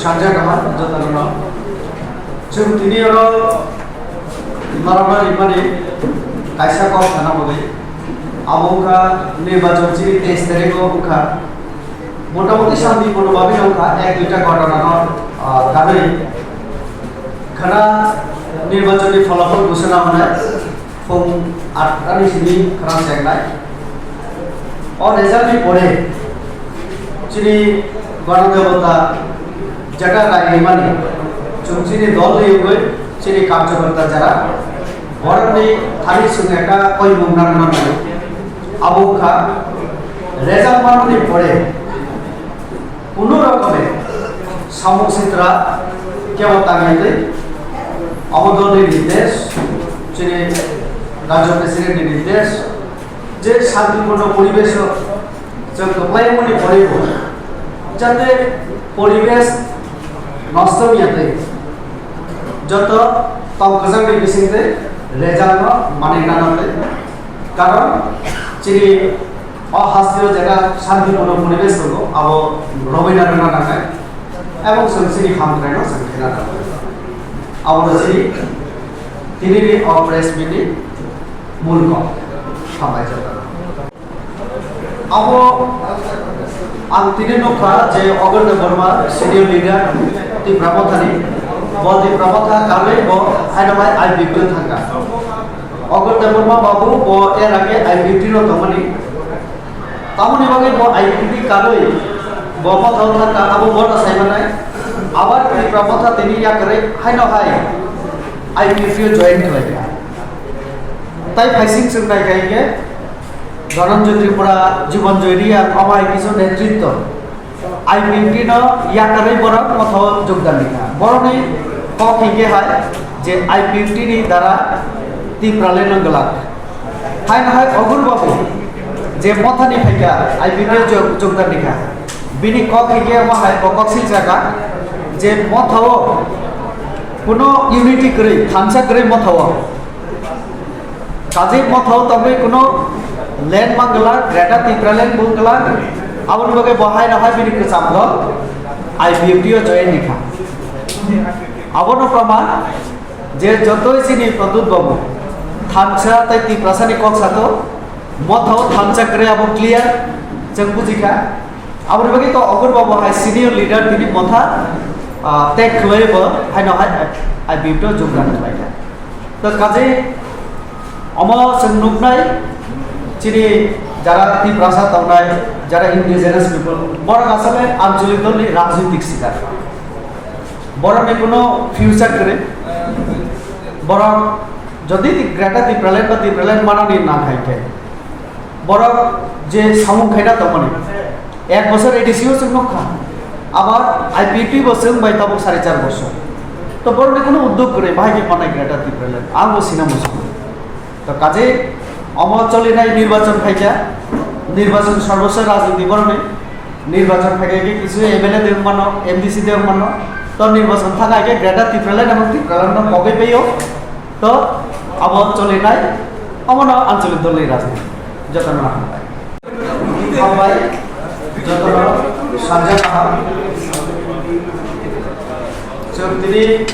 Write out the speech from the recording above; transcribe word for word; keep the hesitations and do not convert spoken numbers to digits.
Sanja kaham jotono. Chwng tini oro norokno rimani kaisa kok sana bagwi. Abo wngkha nirbachon chini teis tarikh o wngkha. Motamoti shantipuno bagwi wngkha ek duita ghotona no, ah, kanwi. Khana nirbachon ni pholapol gusana hwnai. Phung atta ni simi khorang chengnai. O result ni pore chini Ganadevata jeta raimani chwng chini dol ni yogwi chini karjokarta jara borokni thani chwng ekta koimung narwkna nango. Abo wngkha result manmani pore Kuno rokome samung sitra kebo tangya twi obo dolni nirdesh, chini rajya president ni nirdesh, je shantiporno poribesh o chwng kwplaimani poribo, jate poribesh nosto wngya twi joto tongkwjakni bisingtwi result no manwi nana twi, karon chini O hasteo jeta shantiporno poribesh tongo, abo romwi narwkna nangnai, ebong chwng chini hamkraino chwng khena nangnai. Abono chini tinini o press meet ni mul kok. Hambai jotono. Abo ang tini nukha je Ogor Debbarma, senior leader, Tipra Mothani, bo Tipra Motha karwi bo haino hai I P F T o thangkha. Ogor Debbarma babu bo er age I P F T no tongmani. Tamoni bagwi bo I P F T karwi bo Motha o thangkha, abo bono saimanai. Abar Tipra Motha tini yakarwi haino hai I P F T o join khlaikha. Tai phaising chwng naikha hinkhe Dhananjay Tripura, Jibanjoy Reang, omo hai kisu netritto. I P F T no yakarwi borok Motha o jogdan rikha. Borokni kok hinkhe hai je I P F T ni dara Tipraland no glak. Haino hai Ogur Babu je Mothani phaikha, I P F T o jog-, jogdan rikha. Bini kok hinkhe omo hai bo kok silsakha je Motha o kuno unity kwrwi, thansa kwrwi Motha o. Kaje Motha o tongwi kuno land manglak, Greater Tipraland bo glak, aboni bagwi bo haino hai bini kwcham dol I P F T o join rikha. Abono proman je jotoi chini Pradyut Babu thansa tei Tiprasani kok sato, Motha o thansa kwrwi abo clear chwng bujikha. Aboni bagwi to Ogur Babu hai senior leader tini Motha, ah, tag khwlaiwi bo haino hai I P F T o jogdan khlaikha. To kaje omo chwng nuknai chini jara Tiprasa tongnai, jara indigenous people, borok asole anchalik dolni rajnitik sikar. Borokni kuno future kwrwi. Borok jodi Greater Tipraland ba Tipraland manani nang hai khe, borok je samung khaina tongmani, ek bosor A D C o chwng nukha, abar I P F T bo chwng bai tabuk sare char bosor. To borokni kuno uddog kwrwi, bahai khe manai Greater Tipraland, ang bo sina muchungo. To kaje omo cholinai nirbachon phaikha, nirbachon sorbosoi rajniti borokni, nirbachon phaikha khe kisu M L A de wngmano, M D C de wngmano, to nirbachon thangkha khe Greater Tipraland ebong Tipraland no kogwi paio. To abo cholinai, omono anchalik dolni rajniti. Jotono hambai. Hambai, jotono sanja kaham. Chwng tini